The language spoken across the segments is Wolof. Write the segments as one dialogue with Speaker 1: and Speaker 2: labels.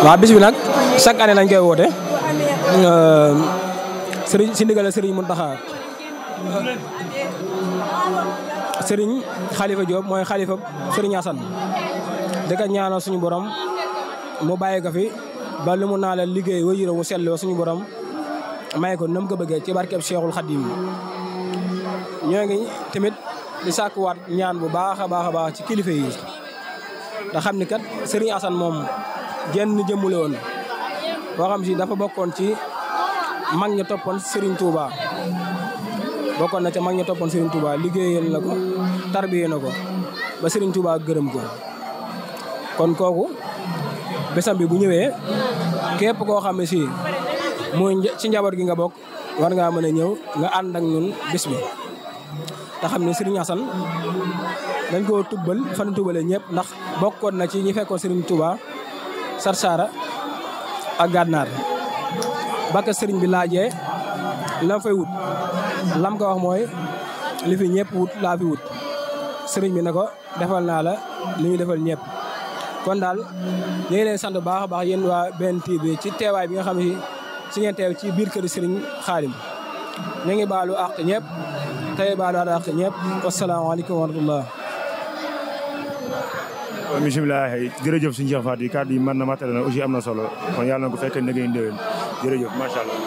Speaker 1: waaw bis bi nag chaque année lañ koy woote sëriñ si ndigal sëriñ Mountakha sëriñ Khalifa Diop mooy Khalifa sëriñ Assane di ko ñaanal suñu borom mu bàyyi ko fi ba lu mu naa la liggéey wajuro mu selloo suñu borom may ko nam ko bëggee ci barkeb Cheikhul Khadim ñoo ngi tamit di sàkkuwaat ñaan bu baax a baax ci kilifa yi da xam ni kat sëriñ Assane moom genn jëmule woon boo xam si dafa bokkoon ci mag ñi toppoon Serigne Touba bokkoon na ca mag ñi toppoon Serigne Touba liggéeyal na ko tarbiyee na ko ba Serigne Touba gërëm ko kon kooku bésam bi bu ñëwee képp koo xam ne si mooy ci njaboot gi nga bokk war ngaa mën a ñëw nga ànd ak ñun bés bi te xam ne Serigne Assane dañ koo tubbal fan tubbale ñëpp ndax bokkoon na ci ñi fekkoon Serigne Touba Sarsara ak Gànnaar baka Serigne bi laajee lam fay wut lam ko wax mooy li fi ñëpp wut laa fi wut Serigne bi ne ko defal naa la li ñu defal ñëpp kon daal ñu ngi leen sant bu baax a baax yéen waa BNTV ci teewaay bi nga xam ne si ngeen teew ci biir kër Serigne Khadim ñu ngi baalu àq ñëpp tey baalu àq ñëpp wasalaamaaleykum wa rahmatullah.
Speaker 2: bisimilah jërëjëf suñu Cheikh Faty kàddu yi mën na matériel na aussi am na solo kon yàlla na ko fekkee ne ngeen déwén jërëjëf macha allah.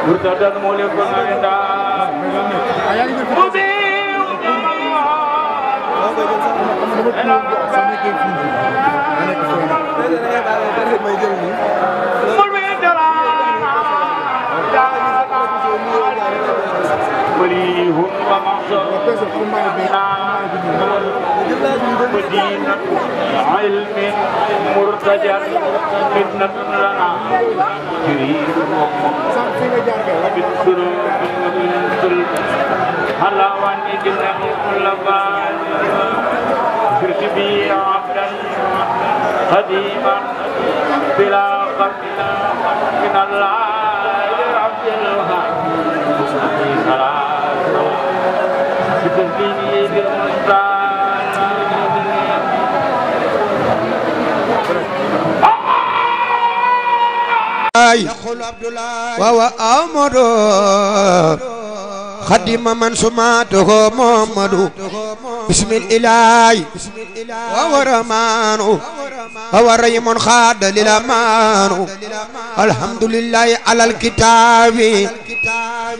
Speaker 3: Murtadan mulai penanda, مدينة علم مرتجى فتنة لنا جرير بالسرور حلاوان جنة كل بال سرت بي عبدا قديما بلا قبل من الله رب الوهاب سلام بتسبيني بالمستعان
Speaker 4: يقول عبد الله وهو أحمد خدم من سماته محمد بسم الإله وهو رحمن وهو رحيم خاد للأمان الحمد لله على الكتاب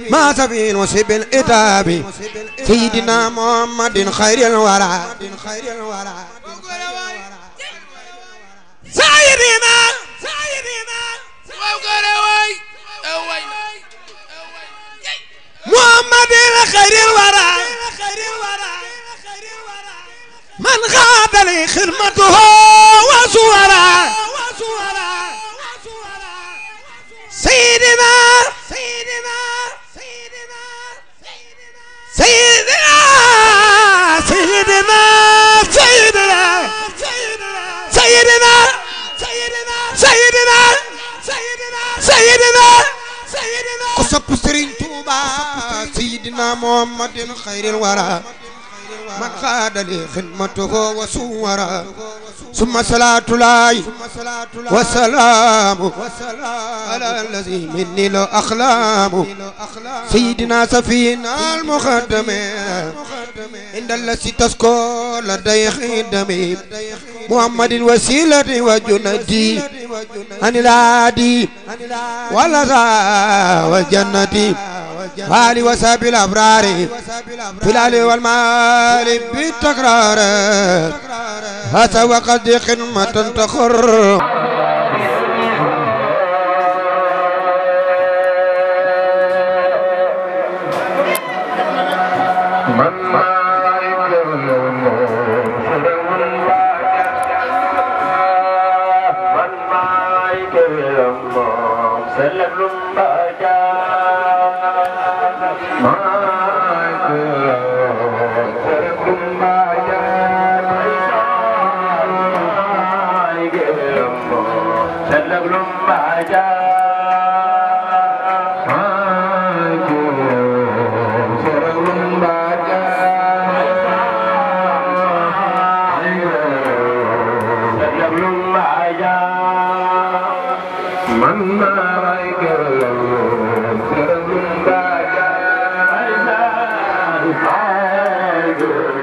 Speaker 4: ما سبين وسب الإتاب سيدنا محمد خير الورى سيدنا محمد خير الورى من غاب لي خدمته وصورا سيدنا سيدنا سيدنا سيدنا سيدنا سيدنا سيدنا سيدنا سيدنا كسب سرين توبا سيدنا محمد خير الورى من خاد لي خدمته وصورا ثم صلاة الله وسلام على الذي مني له أخلام سيدنا سفينا المخدم عند الذي تسكو لدي خدمي محمد الوسيلة وجندي عن العادي والرضا والجنة آل وساب الأبرار في الآل والمال بالتكرار هذا وقد خدمة تخر
Speaker 3: Good.